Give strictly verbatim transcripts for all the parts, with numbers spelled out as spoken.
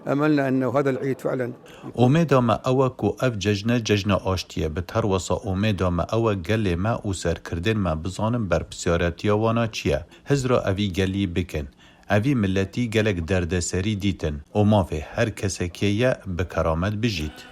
أملنا أنه هذا العيد فعلا. Umêda me ew e ku ev cejne cejna aştî ye. Bi terwesa umêda me ew e gelê me û serkirdên me bizanin berpirsiyaretiya wana çi ye. Hizra evî gelî bikin. Evî miletî gelek derdeserî dîtin û mafê her kesekê ye bi keramet bijît.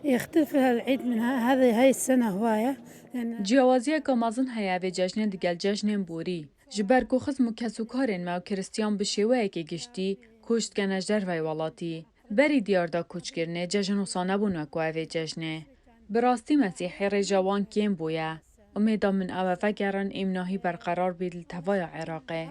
يختلف العيد من ه-، هذه، هاي السنة هواية، لأن Ciyawaziyeke mezin heye evê cejnê digel cejnên borî. Ji ber ku xizm û kesûkarên me û Kristiyan bi şêweyekê giştî koç dikene ji derveyê welatî. Berî diyar da koçkirinê cejn wisa nebûn wek ku evê cejnê. Bi rastî Mesîhî rêja wan kêm bûye. Umêda min ew e vegerin êmnahî berqerar bît li tevaya Iraqê.